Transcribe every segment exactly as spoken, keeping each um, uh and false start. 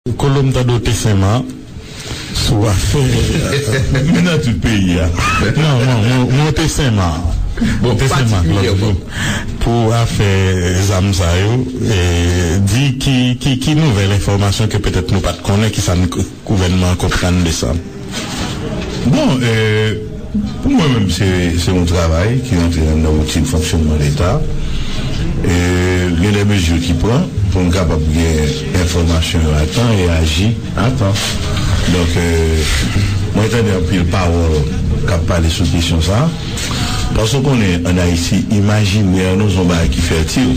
Kolo, m tande w te Senmak sou afè. Men nan tout peyi a. Non, mwen, mwen, mwen te Senmak. Bon, te Senmak lòt jou. Pou afè zam sa yo, e, di ki, ki, ki nouvèl enfòmasyon ke petèt nou pa t konnen, ki sa n, gouvènman an konprann de sa. Bon, e, pou mwen menm, se, se yon travay ki rantre nan woutin fonksyònman Leta. E, gen de mezi ki pran pou n kapab gen enfòmasyon yo a tan e aji a tan. Donk, e, mwen tande anpil pawòl k ap pale sou kesyon sa a. Paske w konnen, ann Ayiti, imajinè nou se yon bagay ki fètil.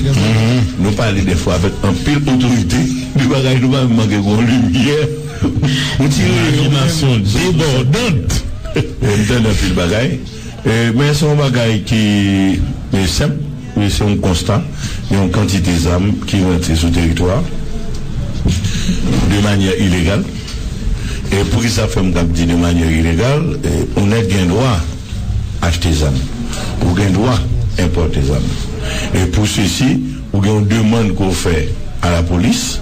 Nou pale dèfwa avèk anpil otorite de bagay nou pa menm manke gen yon limyè. Ou tire yo menm. Imajinasyon debòdant. E m tande anpil bagay. E, men se yon bagay ki, e, senp, e, se yon konsta. Gen yon kantite zam ki rantre sou teritwa de manyè ilegal. E poukisa fè m t ap di de manyè ilegal? E, yon nèg gen dwa achte zam. Ou gen dwa enpòte zam. E pou sesi, ou gen yon demann ke w fè a lapolis.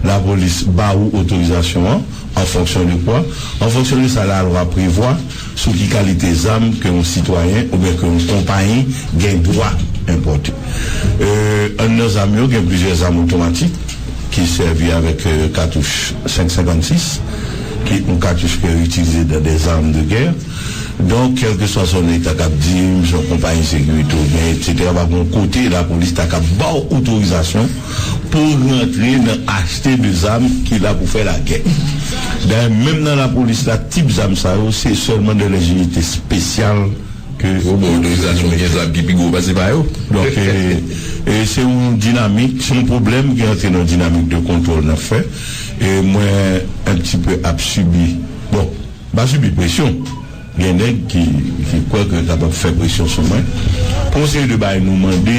Lapolis ba ou otorizasyon an, an fonksyon de kwa, an fonksyon de sa lalwa prevwa sou ki kalite zam ke yon sitwayen oubyen ke yon konpayi gen dwa enpòte. E, anndan zam yo, gen plizyè zam otomatik ki sèvi avèk, e, katouch senk senkannsis, ki yon katouch ke yo itilize dans des armes de guerre. Donk, kèlkeswa sa yon nèg ta kab di m, se yon konpayi sekirite oubyen, etsetera, pa gen yon kote lapolis ta kab ba w otorizasyon pou w rantre nan achte de zam ki la pou fè lagè. Dayè, menm nan lapolis la, tip zam sa yo, se sèlman dans les unités spéciales ke yo ba w otorizasyon gen zam ki pi gwo pase pa yo. Donk, e, e se yon dinamik, se yon pwoblèm ki rantre nan dinamik de kontwòl n ap fè. E mwen, un petit peu ap sibi, bon, m pa sibi presyon. Gen nèg ki, ki kwè ke yo kapab fè presyon sou mwen. Pou yon seri de bagay nou mande,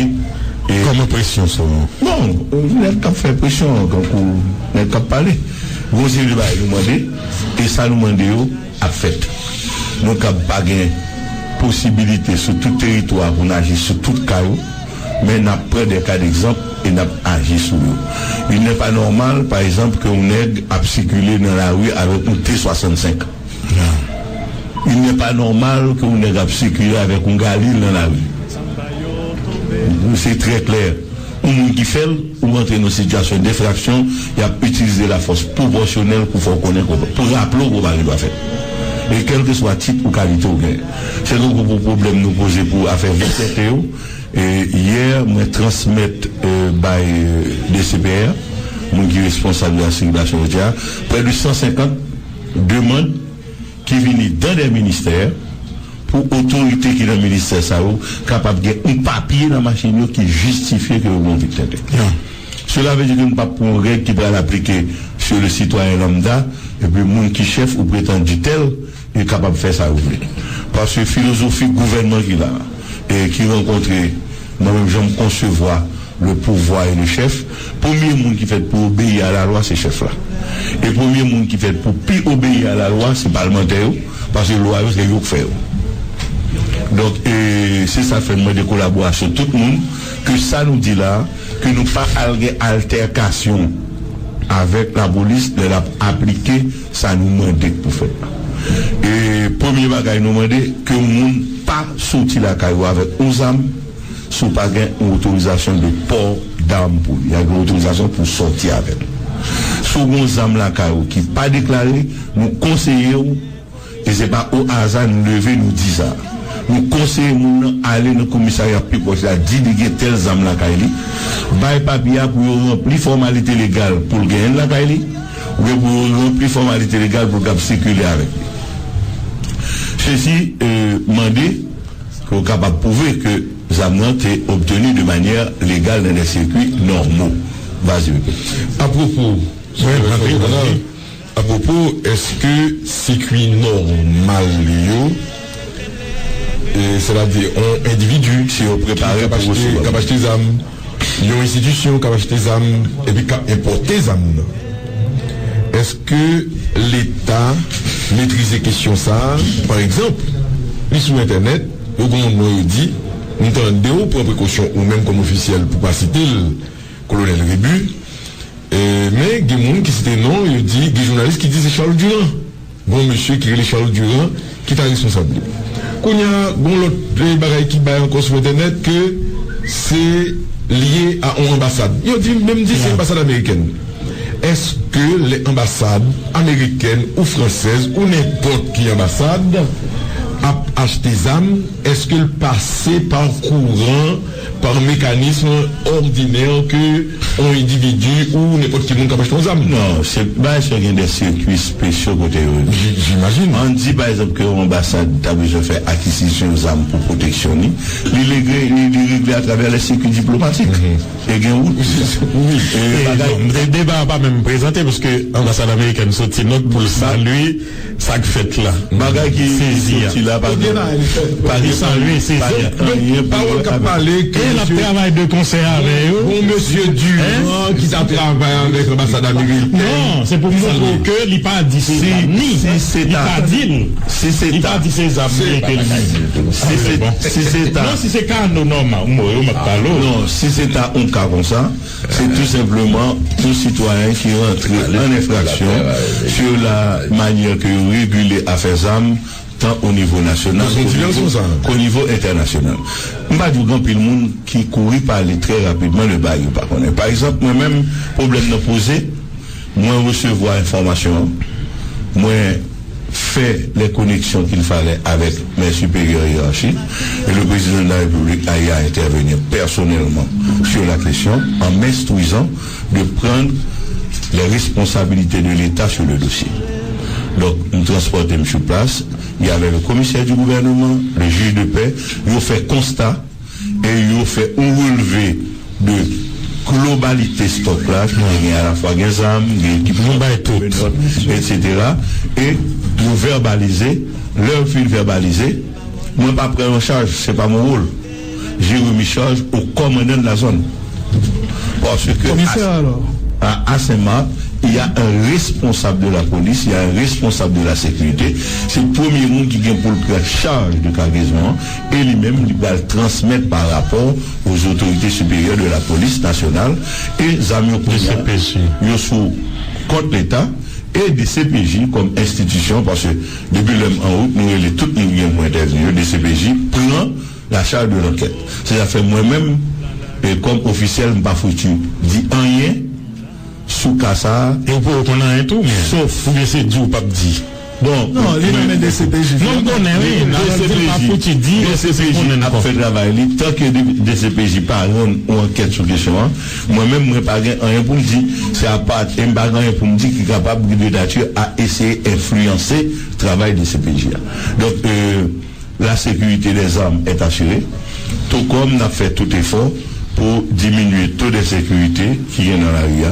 e kòman presyon sou ou? Bon, nèg k ap fè presyon, tankou nèg k ap pale. Pou yon seri de bagay nou mande, e sa nou mande yo ap fèt. Nou kab pa gen posibilite sou tout teritwa pou n aji sou tout ka yo, men n ap pran de ka degzanp e n ap aji sou yo. Il n'est pas normal, pa egzanp, ke yon nèg ap sikile nan lari avèk yon T swasannsenk. Il n'est pas normal ke yon nèg ap sikile avèk yon galil nan lari. Se trè klè. Yon moun ki fè l, ou rantre nan sitiyasyon denfraksyon, y ap itilize lafòs pwopòsyonèl pou fè w konnen, pou raple w ke w pa gen dwa fè l. E kèlkeswa tit ou kalite w genyen. Se tankou pou pwoblèm nou poze pou afè vòlè yo. E yè, mwen transmèt, e, bay, e, D C P R, moun ki responsab de la sirkilasyon wotyè a, prè de san senkant demann ki vini dan dè ministè pou otorite ki nan ministè sa yo kapab gen yon papye nan machin yo ki jistifye ke yo gen yon vit tenten. Cela veut dire que nou p ap pran yon règ ki pral aplike sur le citoyen lambda, epi moun ki chèf ou pretann di tèl, e kapab fè sa yo vle. Paske filozofi gouvènman ki la a, e ki rankontre, mwen menm, jan m konsevwa le pouvoir et le chef, premye moun ki fèt pou obeyi a lalwa, se chèf la. E premye moun ki fèt pou pi obeyi a lalwa, se palmantè yo, paske lwa yo, se yo k fè yo. Donk, e, se sa k fè m mande kolaborasyon tout moun, ke sa nou di la, ke nou pa al gen altèkasyon avèk lapolis lè l ap aplike sa nou mande k pou fèt la. E premye bagay nou mande, ke yon moun pa soti lakay ou avèk yon zam si w pa gen yon otorizasyon de port d'arme pou li. Y a gen otorizasyon pou sòti avè l. Si w gen yon zam lakay ou ki pa deklare, nou konseye w, e se pa o aza nou leve nou di sa. Nou konseye moun nan ale nan komisarya pi pwòch la, di li gen tèl zam lakay li, bay papye a pou yo ranpli fòmalite legal pou l genyen l lakay li, oubyen pou yo ranpli fòmalite legal pou l kab sikile avèk li. Sesi, e, mande ke w kapab pwouve ke zam nan te obteni de manyè legal dans des circuits normaux. Vas-y, Michael. Apwopo, apwopo, èske sikui nòmal yo, e, sètadi yon endividi ki k ap achte, k ap achte zam, yon enstitisyon k ap achte zam epi k ap enpòte zam nan, èske Leta metrize kesyon sa a? Pa egzanp, li sou entènèt, yo gen yon non yo di, m tande w pran prekosyon ou menm kòm ofisyèl pou pa site l, Kolonèl Rebu, E, men gen moun ki site non, yo di, gen jounalis ki di se Charles Durand. Gon mesye ki rele Charles Durand ki ta responsab li. Kounye a, gon lòt, e, bagay ki bay ankò sou entènèt ke se lye a yon anbasad. Yo di, menm di se anbasad amerikèn. Èske lè anbasad amerikèn ou fransèz ou nenpòt ki anbasad ap achte zam, èske l pase pa kouran, pa mekanism òdinè ke yon endividi ou nenpòt ki moun k ap achte yon zam? Non, se bagay sa gen de sikui espesyo kote yo. J'imagine. Ann di, pa egzanp, ke yon anbasad ta bezwen fè akizisyon zam pou pwoteksyon li, li regle, li, li regle atravè le sikui diplomatik. E gen wout pou sa. E bagay, e deba a pa menm prezante, paske anbasad amerikèn soti nòt pou l salye sa k fèt la. Bagay ki soti la, pa gen, pa gen anyen, pa gen anyen pou wè avè l. E l ap travay de konsè avè yo. Bon, mesye Durand ki t ap travay avèk anbasad amerikèn. Non, se pou montre w ke li pa di se zam ni. Li pa di l. Li pa di se zam ni ke li. Si se ta. Non, si se ka, non, non, m ap pale w. Non, si se ta yon ka konsa, se tou senpleman yon sitwayen ki rantre an enfraksyon sur la manière que yo regile afè zam, tan o nivo nasyonal k'o nivo entènasyonal. M pa di w gen anpil moun ki kouri pale trè rapidman de bagay yo pa konnen. Pa egzanp, mwen menm, pwoblèm nan poze, mwen resevwa enfòmasyon an, mwen fè les connexions qu'il fallait avec mes supérieurs hiérarchiques, et le président de la République a eu à intervenir personnellement sur la question en m'instruisant de prendre les responsabilités de l'État sur le dossier. Donk, m transpòte m sou plas, y avait le commissaire du gouvernement, le juge de paix, yo fè konsta e yo fè yon relve de globalite stòk la, ki gen alafwa gen zam, gen ekipman, etsetera. E yo vèbalize, lè yo fin vèbalize, mwen pa pran yo an chaj, se pa mon wòl. J'ai remis charge au commandant de la zone. Parce que à, à Saint-Marc, il y a un responsable de la police, il y a un responsable de la sécurité. Se premye moun ki gen pou l pran chaj de kagezman an, e li menm, li pral transmèt pa rapò aux autorités supérieures de la police nationale. E zam yo kounye a, yo sou kont Leta e D C P J kòm enstitisyon, paske depi lè m an wout, nou rele tout moun ki gen pou entèvni yo, D C P J pran la charge de l'enquête. Se sa fè mwen menm, e kòm ofisyèl, m pa fouti di anyen sou ka sa a. E ou poko konn anyen tou, men. Sof. Oubyen se di ou p ap di? Bon, non, li nan men D C P J. Non, m konnen, wi. D C P J, D C P J ap fè travay li. Tan ke D C P J pa rann yon ankèt sou kesyon an, mwen menm, mwen pa gen anyen pou m di. Se apa, e m pa gen anyen pou m di ki kapab de nature à essayer influencer travay D C P J a. Donk, euh, la sécurité des armes est assurée, tout comme n ap fè tout efò pou diminye to de sekirite ki gen nan lari a.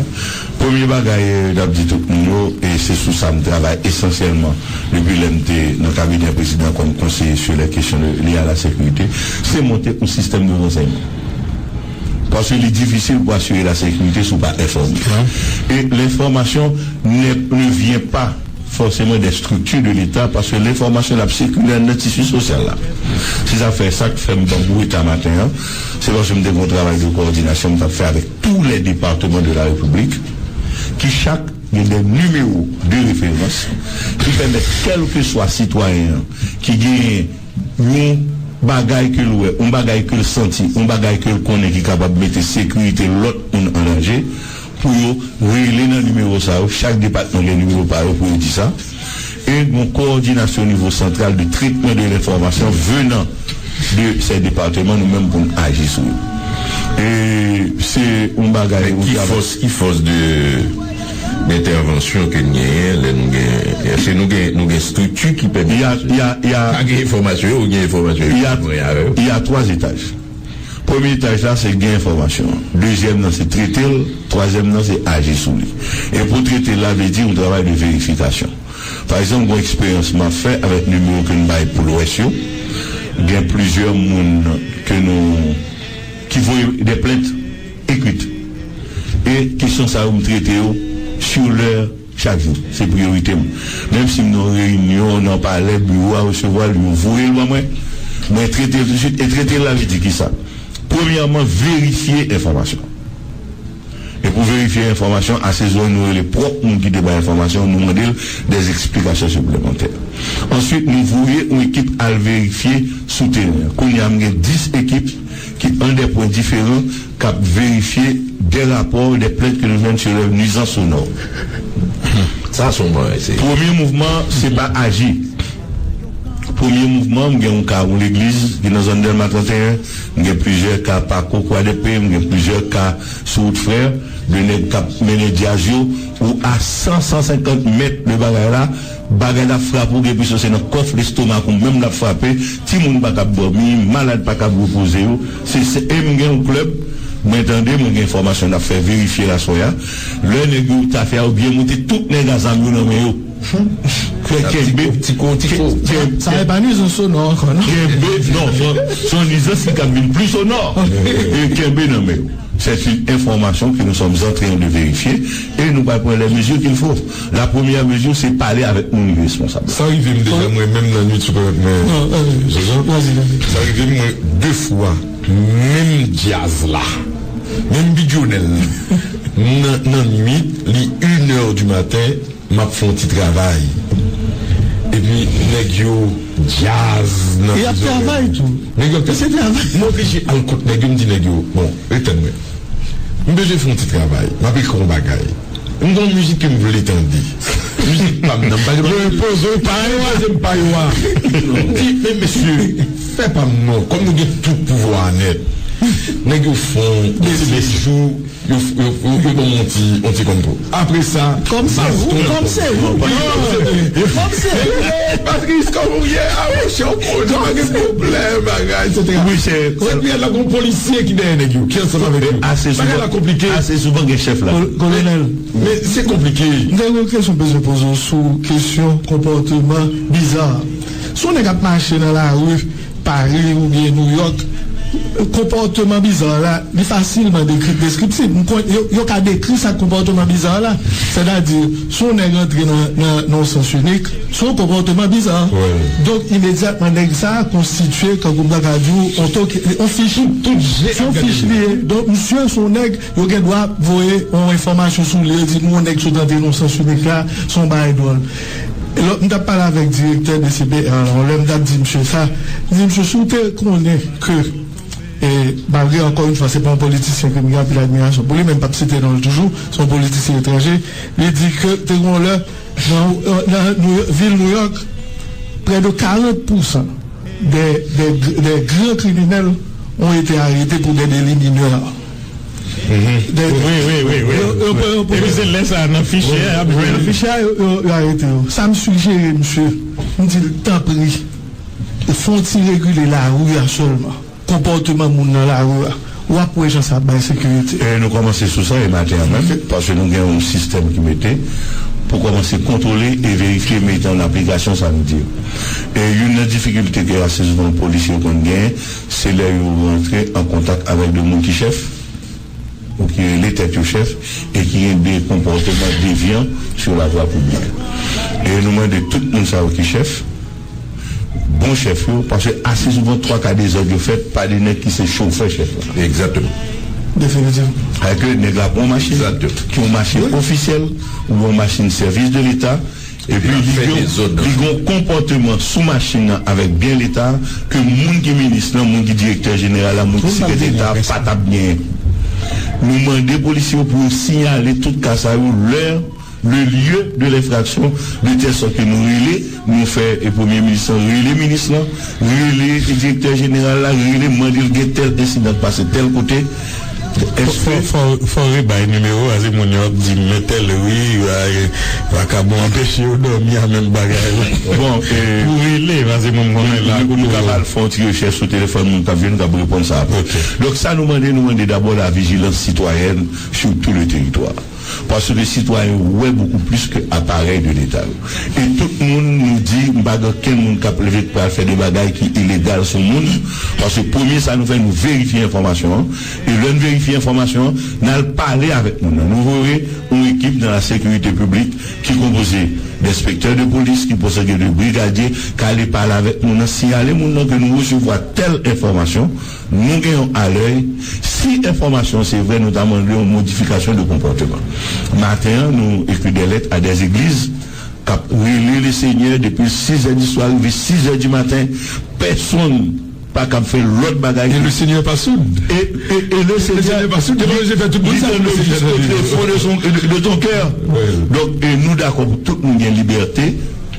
Premye bagay, eh, n ap di tout moun yo, e se sou sa m travay esansyèlman depi lè m te nan kabinè prezidan kòm konseye sur les questions de, liées à la sécurité, se monte yon sistèm de ransèyman. Paske li difisil pou asire la sécurité si w pa enfòme. E lenfòmasyon ne, ne vient pas forcément des structures de l'État, paske lenfòmasyon l ap sikile anndan tisi sosyal la. Se sa fè, sa k fè m panbou eta maten an, se paske m te gen yon travay de kowòdinasyon m t ap fè avèk tous les départements de la République, ki chak gen de nimewo de referans ki pèmèt kèlkeswa sitwayen an ki genyen yon bagay ke l wè, yon bagay ke l santi, yon bagay ke l konnen ki kapab mete sekirite lòt moun an danje, pou yo rele nan nimewo sa yo. Chak depatman gen nimewo pa yo pou yo di sa. E gon kowòdinasyon nivo santral de traitement de l'information venant de ces départements, nou menm pou n aji sou yo. E se yon bagay, men yon ki travay fòs, ki fòs de, d'entèvansyon ke n genyen lè nou gen, èske nou gen, nou gen strikti ki pèmèt, y a, y a, y a, pa gen enfòmasyon yo, ou gen enfòmasyon yo, y a, y a twa etaj. Premye etaj la, se gen enfòmasyon an. Dezyèm nan, se trete l. Twazyèm nan, se aji sou li. E pou trete l la, vle di yon travay de verifikasyon. Pa egzanp, gon eksperyans m ap fè avèk nimewo ke n bay pou Lwès yo. Gen plizyè moun ke nou, ki voye de plent ekrit. E kesyon sa yo, m trete yo sur l'heure, chak jou. Se priyorite m. Menm si m nan reyinyon, nan palè, biwo a resevwa l, yo voye l ban mwen, mwen trete l tousuit. E trete l la vle di kisa? Premyèman, verifye enfòmasyon. E pou verifye enfòmasyon, asezon nou rele pwòp moun ki te bay enfòmasyon, nou mande l dè eksplikasyon siplemantè. Answit, nou voye yon ekip al verifye sou teren an. Kounye a, m gen dis ekip ki, an dè pwen diferan, k ap verifye dè rapò, dè plent ke nou jwenn sou lè nwizans sonò. Sa se yon bagay serye. Premye mouvman, se pa aji. Premye mouvman, m gen yon ka yon legliz ki nan zòn Dèlma trannteyen, m gen plizyè ka Pako Kwadèpe, m gen plizyè ka sou wout Frè, de nèg k ap mennen djaz yo, ou a san, san senkant mèt de bagay la, bagay la ap frape w, gen enpresyon se nan kòf lestomak ou menm l ap frape, timoun pa kab dòmi, malad pa kab repoze yo, se, se, e m gen yon klèb, mwen tande, mwen gen enfòmasyon n ap fè verifye la aswè a, lè nèg yo ta fè a yo byen moute tout nèg a zam yo nan men yo. Kè-, kenbe, tiko, tiko, tiko. Kè-, kè-, Sa e pa nwizans sonò ankò, non? Kenbe, non, se, se yon nwizans ki kab vin pli sonò. E kenbe nan men yo. C'est une information que nous sommes en train de vérifier et nou pral pran les mesures qu'il faut. La première mesure, c'est parler avec moun ki responsab. Sa rive m deja, mwen menm nan nwit sou pèmèt mwen. Non, euh, Jojo. Vas-y, vas-y. Sa rive m, mwen, de fwa, menm djaz la, menm Bidjonèl la, nan, nan nwit, li inè di maten, m ap fè yon ti travay. Epi nèg yo djaz nan Y ap travay tou. Nèg yo ap travay. Se travay. M oblije al kot nèg yo, m di nèg yo, bon, ret tann mwen. M bezwen fè yon ti travay. M ap ekri yon bagay. M gen yon mizik ke m vle tande. Mizik pa m nan, m pa gen. Yo enpoze w pa yo a. Enpoze m pa yo a. M di, men mesye, fè pa m non. Kòm nou gen tout pouvwa a nèt. Nèg yo fè yon ti jou. Yo, yo, yo, yo ban m yon ti, yon ti konn tou. Apre sa, kòm se ou, kòm se ou. Kòm se ou. Patris, kòman w ye? A, monchè, w konnen, pa gen pwoblèm, bagay, etsetera. Wi, se, se. Epi, la, gon polisye ki dèyè nèg yo, ki ansanm avèk yo. Bagay la konplike. Ase souvan gen chèf la. Kol-, kolonèl. Men, men se konplike. M gen yon kesyon m bezwen poze w sou kesyon konpòteman biza. Si yon nèg ap mache nan lari, Pari oubyen Nouyòk, konpòteman biza la, li fasilman dekri-, deskriptib. M konn, yo, yo ka dekri sa konpòteman biza la. Sètadi, si yon nèg antre nan, nan, nan yon sans inik, se yon konpòteman biza. Wi. Donk, imedyatman, nèg sa a konstitye, kankou m ta ka di w, yon toke, yon fich. Tout, tout je ap gade li. Se yon fich li ye. Donk, misye, se yon nèg, yo gen dwa voye yon enfòmasyon sou li, yo di, nou, yon nèg sot antre nan yon sans inik la, se yon bagay dwòl. Lò, m t ap pale avèk direktè D C P R la, yon lè m t ap di misye sa, m di, "Misye, si w te konnen ke, e, malgre, ankò yon fwa, se pa yon politisyen ke m gen anpil admirasyon pou li, men m p ap site non l toujou, se yon politisyen etranje, li di ke te gen yon lè, nan, nan New York, vil Nouyòk, près de quarante pour cent des, des, des grands criminels ont été arrêtés pour des délits mineurs." Mhm. Des, wi, wi, wi, wi. Yo, yo, yo, yo, epi se lè sa a, nan fichye a, y ap jwenn. Nan fichye a, yo, yo, yo arete yo. Sa m sijere, misye, m di l, tanpri, fè yon ti regile lari a sèlman. Konpòteman moun nan lari a. W ap wè jan sa ap bay sekirite. E nou kòmanse sou sa, e maten an menm, paske nou gen yon sistèm ki mete pou kòmanse kontwole e verifye mete an aplikasyon sa nou di yo. E youn nan difikilte ke ase souvan polisye yo konn genyen, se lè yo rantre an kontak avèk de moun ki chèf, ou ki rele tèt yo chèf, e ki gen de konpòteman devyan sou lavwa piblik. E nou mande tout moun sa yo ki chèf, bon chèf yo, paske ase souvan twa ka dezòd yo fèt pa de nèg ki se chofè chèf la. Egzakteman. Definitivman. Sètadi ke nèg la pran yon machin, egzakteman, ki yon machin, wi, ofisyèl, ou yon machin sèvis de Leta, epi li gen, li gen yon konpòteman sou machin nan avèk byen Leta ke moun ki minis lan, moun ki direktè jeneral la, moun ki sekretè Deta pa t ap genyen. Nou mande polisye yo pou yo siyale tout ka sa yo lè, le lieu de l'infraction, de telle sorte que nou rele, nou fè, e, premye minis lan rele minis lan, rele, e, direktè jeneral la, rele, mande l gen tèl ensidan k pase tèl kote. Fò, fò, fò, fò w rebay nimewo a, se moun yo ap di men tèl ri, va, vakabon anpeche yo dòmi a, menm bagay la. Bon, e, pou rele, paske moun konnen la, nou, nou kapab fè yon ti rechèch sou telefòn moun k ap vin, k ap reponn sa apre. Ok. Donk, sa nou mande, nou mande dabò la vijilans sitwayèn sur tout le territoire. Paske sitwayen yo wè bokou plis ke aparèy de Leta yo. E tout moun nou di, m pa gen okenn moun k ap leve k pral fè de bagay ki ilegal sou moun, paske premye sa nou fè, nou verifye enfòmasyon an, e lè n verifye enfòmasyon an, n al pale avèk moun nan. Nou voye yon ekip nan la sekirite piblik ki konpoze de enspektè de polis, ki konpoze de brigadye, k ale pale avèk moun nan, siyale moun nan ke nou resevwa tèl enfòmasyon, nou gen yon alèy, Si enfòmasyon se vre, nou ta mande yon modifikasyon de konpòteman. Maten an, nou ekri de lèt a de zegliz k ap rele Lesenyè depi sizè di swa rive sizè di maten. Pèsonn pa kab fè lòt bagay. Et le Seigneur n'est pas sourd. E, e, e Lesenyè, Lesenyè pa soud, li pa oblije fè tout moun sa pou Lesenyè tande. Profond de, son, de, de ton cœur. Donk, e nou dakò pou tout moun gen libète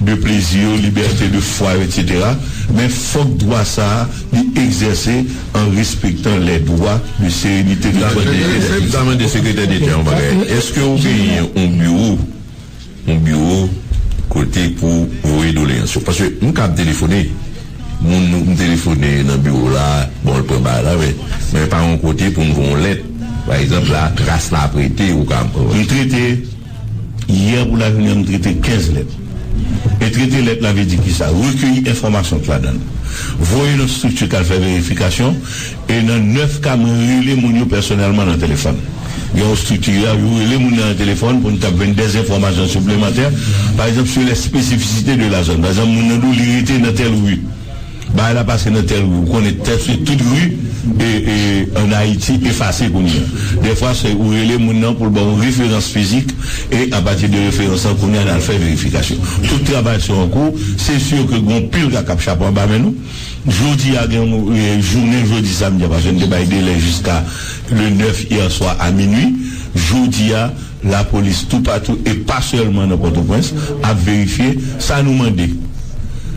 de plezi, libète de fwa, etsetera. Men fòk dwa sa a li egzèse an respektan les droits de sérénité, de tranquillité. Mwen ta mande sekretè deta yon bagay. Èske ou genyen yon biwo, yon biwo kote pou voye doleyans yo? Paske m ka ap telefone, moun m telefone nan biwo la, bon, l pran bagay la, men, men pa yon kote pou m voye yon lèt. Pa egzanp, la, tras la ap rete, ou ka. M trete, yè pou lajounen, m trete kenz lèt. E trete lèt la vle di kisa? Rekeyi enfòmasyon k ladan l. Voye nan estrikti k al fè verifikasyon. E nan nèf ka, mwen rele moun yo pèsonèlman nan telefòn. Gen yon estrikti, yo rele moun nan nan telefòn pou n kab jwenn dèzenfòmasyon siplemantè. Pa egzanp, sur les spécificités de la zone. Pa egzanp, moun nan di w li rete nan tèl ri. Bagay la pase nan tèl ri. Ou konnen tèl se tout ri e, e, ann Ayiti efase kounye a. Dèfwa, se ou rele moun nan pou l ba w referans fizik e apati de referans lan, kounye a, n al fè verifikasyon. Tout travay sou an kou. Se si ke gen yon pil ka k ap chape anba men nou. Jodi a, gen yon, e, jounen jodi samdi a, paske n te bay delè jiska le nèf yè swa a minui. Jodi a, lapolis toupatou, e pa sèlman nan Pòtoprens, ap verifye. Sa nou mande?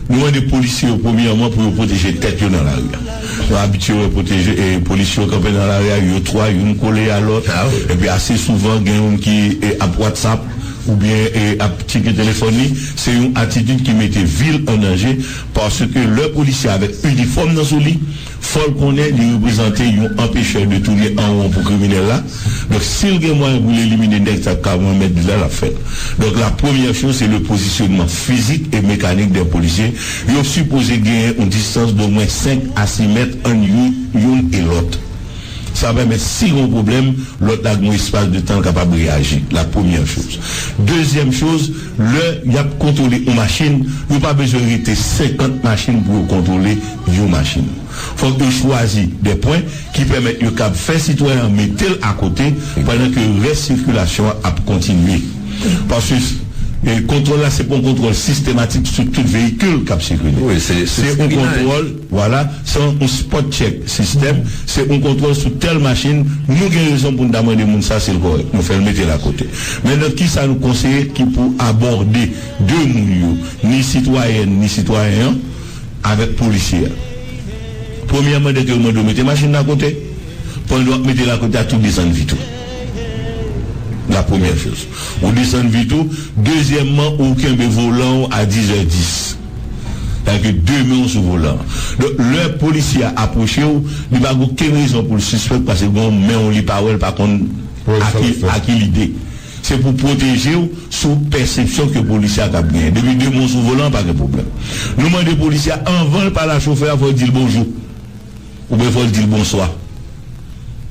Nou mande polisye yo, premyèman, pou yo pwoteje tèt yo nan lari a. Nou abitye wè pwoteje, e, polisye yo kanpe nan lari a, yo twa, youn kole a lòt. Epi ase souvan, gen youn ki, e, ap WhatsApp, oubyen, e, ap tcheke telefòn li. Se yon atitid ki mete vi l an danje, paske lè polisye avèk inifòm nan sou li, fò l konnen li reprezante yon anpechè de tounen an won pou kriminèl la. Donk, si l gen mwayen pou l elimine nèg sa k ka ranmèt li la, l ap fè l. Donk, la première chose, c'est le positionnement physique et mécanique des policiers. Yo sipoze genyen yon distans d'omwen senk a sis mèt ant youn, youn e lòt. Sa pèmèt, si gen yon pwoblèm, lòt la gen yon espas de tan l kapab reyaji. La première chose. Deuxième chose, lè y ap kontwole yon machin, yo pa bezwen rete senkant machin pou yo kontwole yon machin. Fòk yo chwazi de pwen ki pèmèt yo kab fè sitwayen an mete l akote pandan ke rès sikilasyon an ap kontinye. Paske, e, kontwòl la se pa yon kontwòl sistematik sou tout veyikil k ap sikile. Wi, se, se Se yon espinaj. Kontwòl, vwala, se yon, yon spot check system, se yon kontwòl sou tèl machin, nou gen rezon pou n ta mande moun sa si l kòrèk, nou fè l mete l akote. Men nan kisa nou konseye ki pou abòde de moun yo, ni sitwayèn, ni sitwayen an, avèk polisye a? Premyèman, dèke yo mande w mete machin nan akote, pandan w ap mete l akote a, tou desann vit ou. La première chose. Ou desann vit ou. Dezyèmman, ou kenbe volan w a diz è dis. Sa vle di de men w sou volan an. Donk, lè polisye a apwoche w, li pa gen okenn rezon pou l sispèk paske gen yon men w li pa wè, li pa konn a ki, a ki lide. Se pou pwoteje w sou pèsepsyon ke polisye a kab genyen. Depi de men w sou volan an, pa gen pwoblèm. Nou mande polisye a, anvan l pale a chofè a, fò l di l bonjou. Oubyen fò l di l bonswa.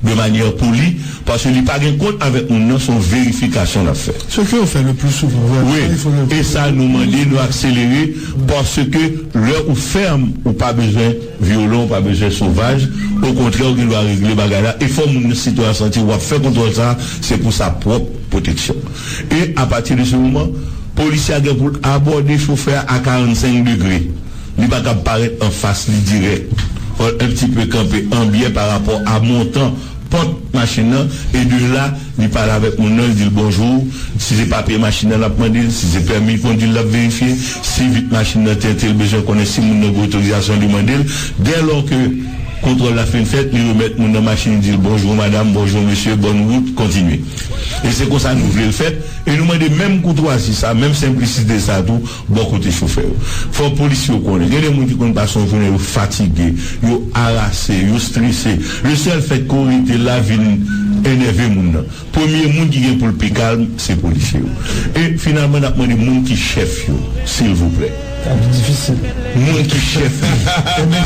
De manyè poli, paske li pa gen kont avèk moun nan, se yon verifikasyon l ap fè. Ce que on fait le plus souvent, vraiment, il faut le Wi, e sa nou mande, nou akselere, paske lè ou fèm, ou pa bezwen vyolan, ou pa bezwen sovaj, okontrè, ou gen dwa regle bagay la, e fò moun nan, sitwayen an santi w ap fè kontwòl sa, se pou sa pwòp pwoteksyon. E apati de se moman, polisye a gen pou l abòde chofè a a karannsenk degre. Li pa kab parèt anfas li dirèk. Fò l un petit peu kanpe an byè pa rapò a montan pòt machin nan, e de la, li pale avèk moun nan, li di l bonjou. Si se papye machin nan l ap mande l, si se pèmi kondwi l ap verifye, si vit machin nan tente, l bezwen konnen si moun nan gen otorizasyon li mande l. Dèlò ke kontwòl la fin fèt, li remèt moun nan machin, li di l bonjou madanm, bonjou mesye, bòn wout, kontinye. E se konsa nou vle l fèt. E nou mande menm koutwazi sa, menm senplisite sa tou, bò kote chofè yo. Fò polisye yo konnen. Gen de moun ki konn pase yon jounen, yo fatige, yo arase, yo strese. Le sèl fèt ke w rete la vin enève moun nan. Premye moun ki gen pou l pi kalm, se polisye yo. E finalman, n ap mande moun ki chèf yo, silvouplè. Sa pi difisil. Moun ki chèf yo. Ebyen,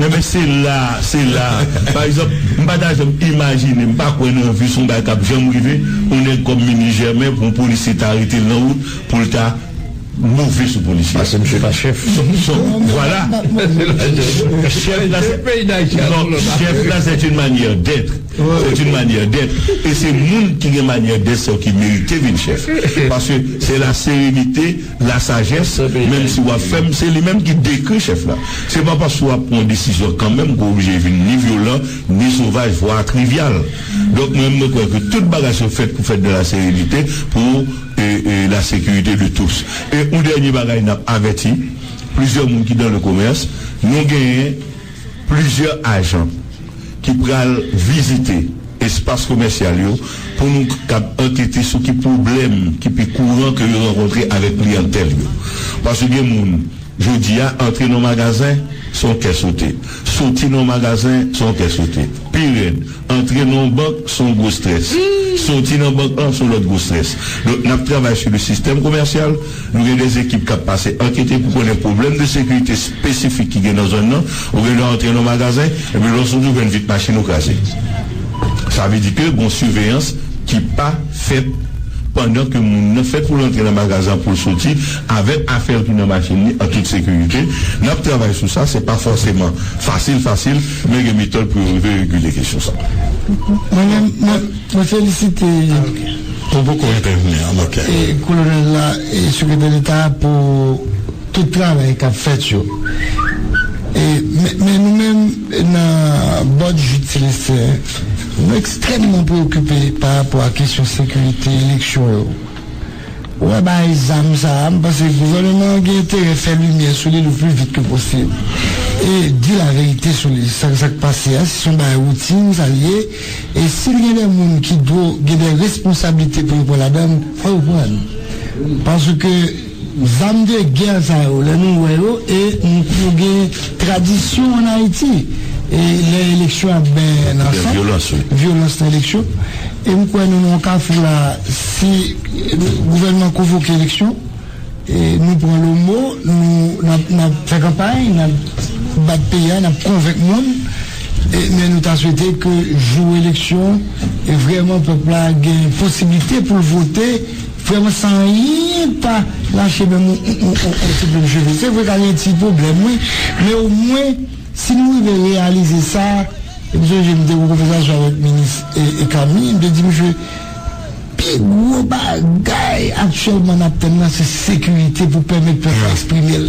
ebyen, se la, se la. Pa egzanp, m pa ta janm imajine, m pa kwè nan vi se yon bagay k ap janm rive, yon nèg kòm Minis Jèmen, pou yon polisye ta arete l nan wout, pou l ta move sou polisye. Paske misye pa chèf. Son, son, vwala. Chèf la, se, non, chèf la, c'est une manière d'être. C'est une manière d'être. E se moun ki gen manyè dèt sa yo ki merite vin chèf. Paske se la sérénité, la sagesse, menm si w ap fè m, se li menm ki dekri chèf la. Se pa paske w ap pran yon desizyon kanmenm ke w oblije vin ni vyolan, ni sovaj, vwa trivyal. Donk, mwen, mwen kwè ke tout bagay se fèt pou fèt dans la sérénité, pou e, e, la sécurité de tous. E yon dènye bagay n ap avèti plizyè moun ki dans le commerce, nou genyen plizyè ajan ki pral vizite espas komèsyal yo pou nou kab ankete sou ki pwoblèm ki pi kouran ke yo rankontre avèk kliyantèl yo. Paske gen moun, jodi a, antre nan magazen, se yon kè sote. Soti nan magazen, se yon kè sote. Pi rèd, antre nan yon bank, se yon gwo strès. Soti nan bank lan, se yon lòt gwo strès. Donk, n ap travay sou le sistèm komèsyal. Nou gen de ekip k ap pase ankete pou konnen pwoblèm de sekirite espesifik ki gen nan zòn nan. Ou gen dwa antre nan yon magazen, epi lè w soti, ou jwenn vit machin ou kraze. Sa vle di ke gon siveyans ki pa fèt pandan ke moun nan fèt pou l antre nan magazen an pou l soti avèk afè l ki nan machin li an tout sekirite. N ap travay sou sa, se pa fòseman fasil, fasil, men gen metòd pou yo rive regle kesyon sa. Mwen menm, mwen, mwen felisite Ou poko entèvni an, ok. e, kolonèl la e sekretè deta pou tout travay k ap fèt yo. E, men, men nou menm nan Bòd Jid Selestyen, nou ekstrèmman preokipe pa rapò a kesyon sekirite eleksyon yo. Ou wè bagay zam sa a, m panse gouvènman an gen enterè fè limyè sou li le pli vit ke posib. E di laverite sou li, sa, sa k pase a, se yon bagay woutin, sa l ye. E si l gen de moun ki dwe gen de responsablite pou yo pran ladan l, fò yo pran l. Paske zam de gè sa yo, lè nou wè yo, e nou, nou gen tradisyon ann Ayiti. E lè eleksyon ap benyen nan san, vyolans nan eleksyon. E m kwè nou nan yon kafou la, si gouvènman konvoke eleksyon, e nou pran lomo, nou, n ap, n ap fè kanpay, n ap bat peyi a, n ap konvenk moun, e, men nou ta swete ke jou eleksyon, e vrèman pèp la gen posiblite pou l vote, vrèman san anyen pa lache menm yon, yon, yon, yon ti plim cheve. Se vre ka gen ti pwoblèm, wi, men omwen, si nou rive reyalize sa, e m sonje m te gen yon konvèsasyon avèk minis e, e Kami, m te di misye, pi gwo bagay aktyèlman n ap tann nan, se sekirite pou pèmèt pèp la eksprime l.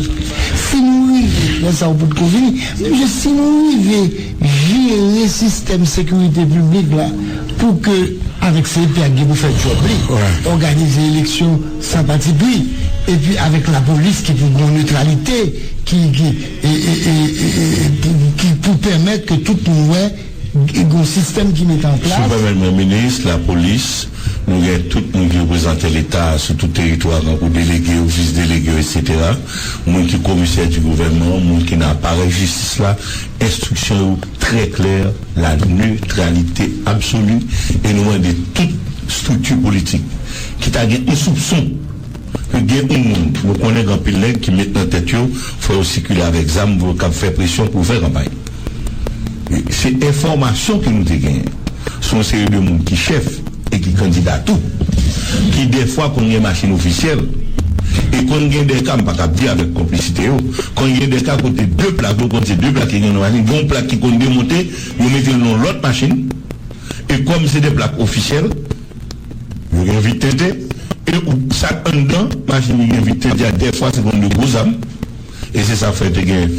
Si nou rive, lè sa yo potko vini, men si nou rive jere sistèm sekirite piblik la pou ke, avèk C E P a, gen pou fè djòb li, òganize eleksyon san patipri, epi avèk lapolis ki pou gen netralite, ki, ki, e, e, e, e, e, pou, ki pou pèmèt ke tout moun wè gen yon sistèm ki mete an plas. Si w pèmèt mwen, minis, lapolis, nou gen tout moun ki reprezante Leta sou tout teritwa, tankou delege yo, vis delege yo, etsetera. Moun ki komisè di gouvènman, moun ki nan aparèy jistis la, enstriksyon yo trè klè, la neutralité absolue, e nou mande tout estrikti politik ki ta gen yon soupson ke gen yon moun, nou konnen gen anpil nèg ki met nan tèt yo, fò yo sikile avèk zam, pou yo kab fè presyon pou fè kanpay. Se enfòmasyon ke nou te genyen. Se yon seri de moun ki chèf e ki kandida tou. Ki dèfwa konn gen machin ofisyèl. E konn gen de ka, m pa kab di avèk konplisite yo, konn gen de ka kote de plak, yo konn se de plak ki gen nan machin, gen yon plak ki konn demonte, yo mete l nan lòt machin. E kòm se de plak ofisyèl, yo gen vit tente. E ou, sa k anndan machin li gen vit tente a, dèfwa se konn de gwo zam. E se sa k fè te gen,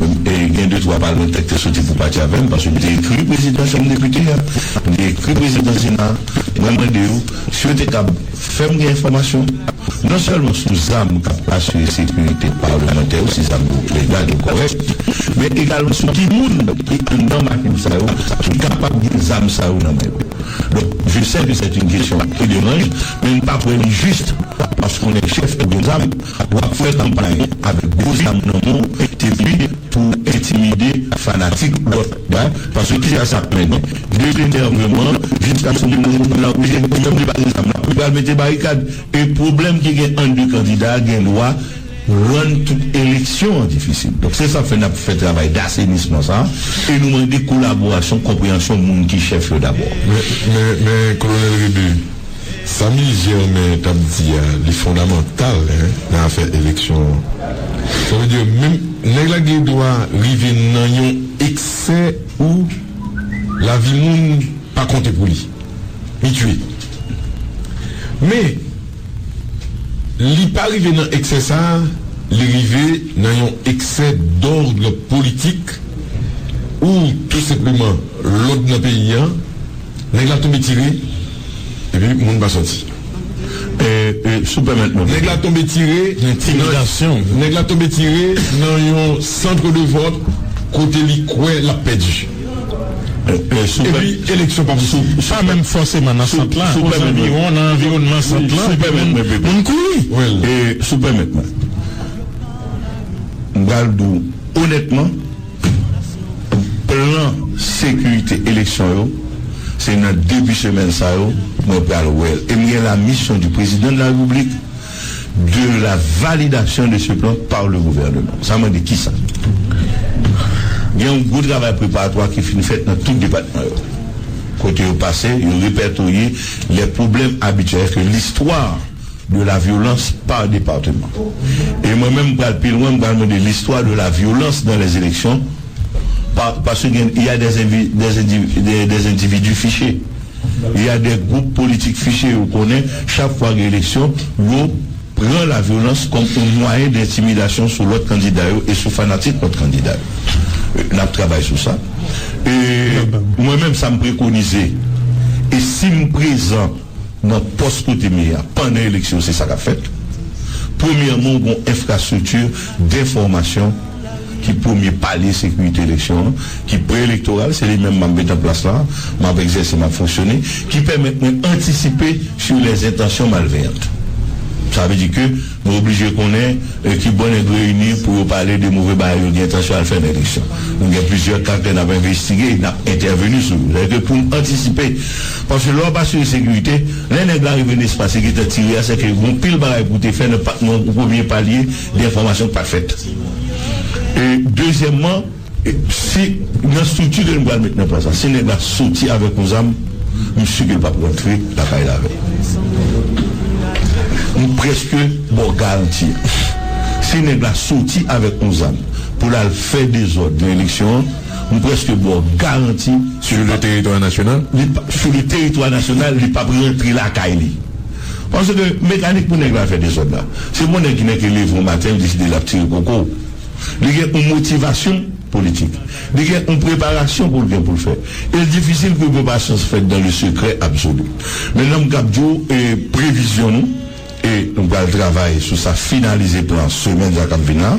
e, gen de twa palmantè ki te soti pou pati avè m, paske m te ekri prezidan chanm depite a, m te ekri prezidan sena a, mwen mande yo si yo te kab fè m gen enfòmasyon, non sèlman sou zam k ap asire sekirite palmantè yo, si zam yo legal, yo kòrèk, men egalman sou ki moun ki anndan machin sa yo, ki kapab gen zam sa yo nan men yo. Donk, je sais que c'est une question qui dérange, men m pa kwè li jis, paske w nèg chèf ou gen zam, w ap fè kanpay avèk gwo zam nan men w, epi pou entimide fanatik lòt, paske kisa sa ap mennen? De lenèveman, jiskaske moun nan oblije, li menm li pa gen zam, l ap pral mete barikad. E pwoblèm ki gen ant de kandida a gen dwa rann tout eleksyon an difisil. Donk, se sa k fè n ap fè travay dasenisman sa a, e nou mande kolaborasyon, konpreyansyon moun ki chèf yo dabò. Men, men, men, Kolonèl Rébu, sa Minis Germain t ap di a, li fondamantal, en, nan afè eleksyon an. Sa vle di, menm nèg la gen dwa rive nan yon eksè ou lavi moun a konte pou li. Li tiye. Men, li pa rive nan eksè sa a, li rive nan yon eksè dòd politik ou tou senpleman lòd nan peyi a, nèg la tonbe tire, epi moun pa sòti. E, e, si w pèmèt mwen. Nèg la tonbe tire. Entimidasyon. Nèg la tonbe tire nan yon sant de vòt kote li kwè l ap pèdi. E, e, si w pè- Epi, eleksyon pa posib. Si w- si w- Pa menm fòseman nan sant lan. Si w pèmèt mwen. Ozanviwon, nan anviwònman sant lan, epi moun, moun kouri. E, si w pèmèt mwen. M pral di w onètman, plan sekirite eleksyon yo, se nan debi semèn sa yo, mwen pral wè l. E m gen la mission du président de la République de la validation de ce plan par le gouvernement. Sa mande kisa? Gen yon gwo travay preparatwa ki fin fèt nan tout depatman yo. Kote yo pase, yo repètoye les problèmes habituels que l'histoire de la violence par département. E mwen menm, m pral pi lwen, m pral mande l'histoire de la violence dans les élections, pa, paske gen, il y a des invi- des indivi- des, des individus fichés. Il y a des groupes politiques fichés, ou konnen, chak fwa gen eleksyon, yo pran la violence comme un moyen d'intimidation sou lòt kandida yo e sou fanatik lòt kandida yo. E, n ap travay sou sa. E mwen menm, sa m prekonize, e si m prezan nan pòs kote m ye a, pandan eleksyon, se sa k ap fèt. Premyèman, w gen yon enfrastrikti denfòmasyon ki premye palye sekirite eleksyon an, ki pre-elektoral, se li menm m ap met an plas la, m ap egzèse, m ap fonksyone, ki pèmèt mwen antisipe sur les intentions malveillantes. Sa vle di ke nou oblije konnen, e, ki bò nèg reyini pou yo pale de move bagay yo gen entansyon al fè nan eleksyon. Nou gen plizyè ka ke n ap envestige, n ap entèveni sou yo. Sètadi ke pou n antisipe, paske lè w ap asire sekirite, lè nèg la rive nan espas, li gentan tire a, sètadi ke gen yon pil bagay pou w te fè nan pa- nan premye palye de enfòmasyon k pa t fèt. E dezyèmman, e, si nan estrikti ke nou pral met nan plas la, si nèg la soti avèk yon zam, m si ke l p ap rantre lakay la avè l. M prèske ba w garanti a. Si nèg la soti avèk yon zam pou l al fè dezòd nan eleksyon an, m prèske ba w garanti. Sur le territoire national? Li pa- sur le territoire national, li p ap rantre lakay li. Paske mekanik pou nèg la fè dezòd la, se pou nèg ki nèk leve yon maten, l deside l ap tire koko. Li gen yon motivasyon politik. Li gen yon preparasyon pou l gen pou l fè. E l difisil pou preparasyon fèt dans le secret absolu. Men nan m kab di w, e, previzyon nou, e nou pral travay sou sa, finalize plan semèn sa k ap vin la.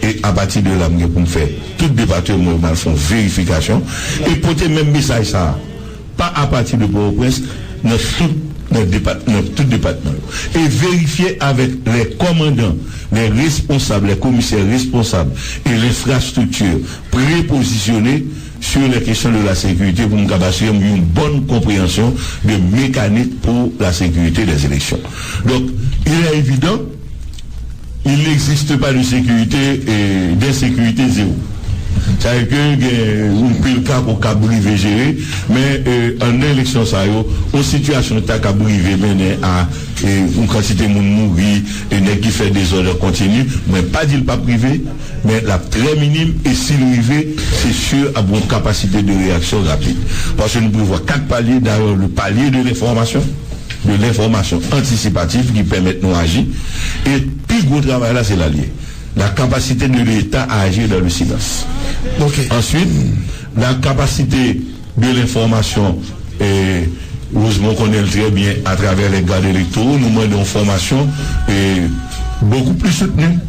E apati de la, m gen pou m fè tout depatman yo, m al fè yon verifikasyon e pote menm mesaj sa a. Pa apati de Pòtoprens, nan tout, nan depat- nan tout depatman yo. E verifye avèk les commandants, les responsables, les commissaires responsables et l'infrastructure prépositionnés sur les questions de la sécurité pou m kab asire m yon bòn konpreyansyon de mekanik pou la sécurité des élections. Donk, il est évident, il n'existe pas de sécurité, e, d'insécurité zéro. Sa vle di ke gen yon pil ka ke w kab rive jere, men, e, anndan eleksyon sa yo, yon sitiyasyon ta kab rive mennen a, e, yon kantite moun mouri, e nèg ki fè dezòd an kontini. Mwen pa di l p ap rive, men l ap trè minim, e si l rive, se si ap gen yon kapasite de reyaksyon rapid. Paske nou prevwa kat palye, dayè, le palier de l'information, de l'information anticipative ki pèmèt nou aji. E pi gwo travay la, se la l ye. La capacité de l'État à agir dans le silence. Ok. Ensuite, la capacité de l'information, e, Rosemond konnen l trè byen, atravè les gardes électoraux, nou mande yon fòmasyon, e, beaucoup plus soutenue.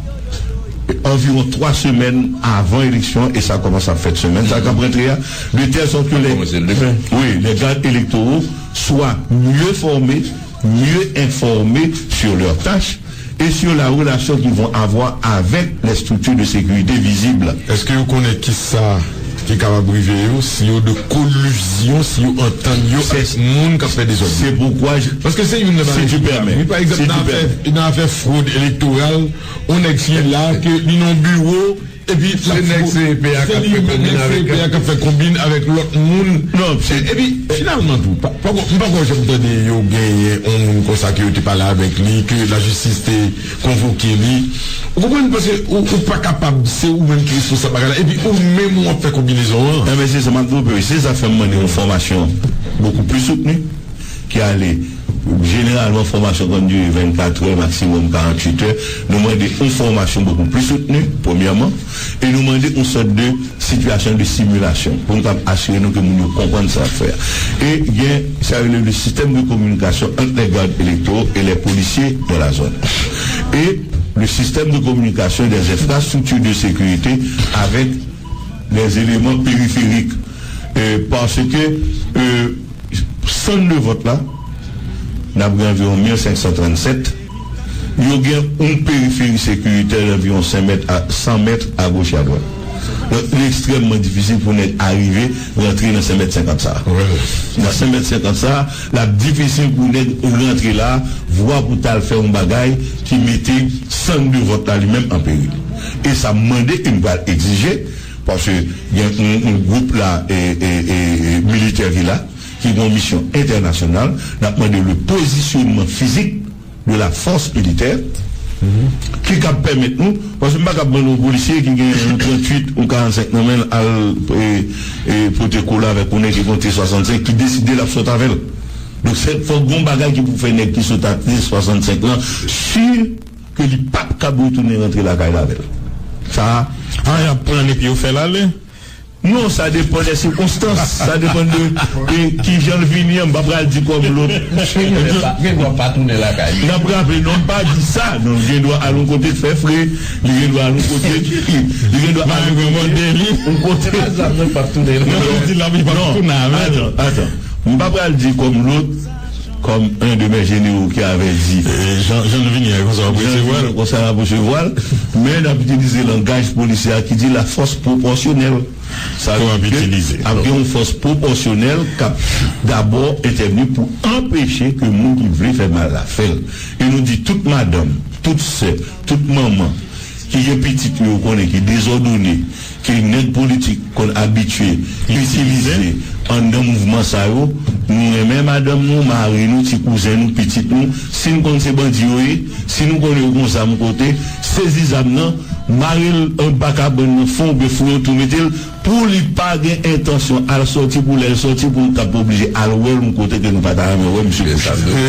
Anviwon twa semèn avan eleksyon, e sa kòmanse ap fèt semèn sa k ap rantre a, de telle sorte que les, oui, les gardes électoraux soient mieux formés, mieux informés sur leurs tâches et sur la relation qu'ils vont avoir avec les structures de sécurité visibles. Èske yo konnen kisa ki kapab rive yo si yo de kolizyon, si yo antann yo avèk moun k ap fè dezòd? C'est pourquoi je, paske se youn nan bagay ki grav. Wi, pa egzanp, nan afè, nan afè fwod elektoral, yon nèg ki la, ke li nan biwo, epi se nèg C E P a k ap fè konbin avèk, C E P a k ap fè konbin avèk lòt moun. Non, se, epi, finalman tou, pa, pa, m pa kwè janm tande yo genyen yon moun konsa ke yo te pale avèk li, ke lajistis te konvoke li. Ou konprann? Paske ou, ou pa kapab, se ou menm ki responsab bagay la, epi ou menm w ap fè konbinezon an. Enben, se sa m ap di w, se sa fè m mande yon fòmasyon beaucoup plus soutenue, ki ale jeneralman fòmasyon konn dire vennkat è, maksimòm karanntuit è. Nou mande yon fòmasyon beaucoup plus soutenue, premyèman, e nou mande yon sòt de situation de simulation pou nou kapab asire nou ke moun yo konprann sa y ap fè a. E gen sa yo rele le système de communication entre les gardes électoraux et les policiers de la zone. Et le système de communication des infrastructures de sécurité avec les éléments périphériques. Euh, parce que euh, sann de vòt la, n ap gen anviwon mil senk san trannsèt. Yo gen yon periferi sekiritè anviwon senk mèt a, san mèt a goch e a dwat. Donk, li ekstrèmman difisil pou nèg arive rantre nan senk mèt senkant sa a. Nan senk mèt senkant sa a, l ap difisil pou nèg rantre la, vwa pou t al fè yon bagay ki mete sann de vòt la li menm an peril. E sa m mande e m pral egzije, paske gen yon, yon gwoup la, e, e, e, e, militè ki la, ki gen yon misyon entènasyonal, n ap mande le posisyonman fizik de la force militaire ki kab pèmèt nou, paske m pa kab mande yon polisye ki gen yon tranntuit, yon karannsenk nan men l al e, e, pote kola avèk yon nèg ki gen yon T swasannsenk ki deside l ap sot avè l. Donk, se, fòk gen yon bagay ki pou fè nèg ki sot ak T swasannsenk lan si ke li p ap kab retounen rantre lakay l avè l. Sa a, ah, y ap pran l epi yo fè l ale? Non, sa depann de sikonstans, sa depann de e, kijan l vini an, m pa pral di kòm lòt. Misye gen dwa pa, gen dwa pa tounen lakay li. N ap raple, non, m pa di sa, non, l gen dwa al yon kote fè fre, li gen dwa al yon kote, li gen dwa al yon kote, yon kote. Se pa zam nan k p ap tounen lakay li. Non, non, non, atan, atan. M pa pral di kòm lòt, comme un de mes généraux qui avait dit. Jan, jan l vini a, konsa w ap resevwa l. Konsa w ap resevwa l. Men n ap itilize langaj polisye a ki di la force proportionnelle. Sa vle di ke ap gen yon fòs pwopòsyonèl k ap dabò entèvni pou anpeche ke moun ki vle fè mal la fè l. E nou di tout madanm, tout sè, tout manman ki gen pitit yo konnen ki dezòdone, ke nèg politik konn abitye itilize anndan mouvman sa yo, nou renmen madanm nou, mari nou, ti kouzen nou, pitit nou, si n konn se bandi yo ye, si nou konnen yo gon zam kote, sezi zam nan, mare l anba kabann nan, fè yon bèf, fouye yon twou, mete l, pou li pa gen entansyon al sòti, pou lè l sòti, pou nou t ap oblije al wè l yon kote ke nou pa ta renmen wè misye kouche.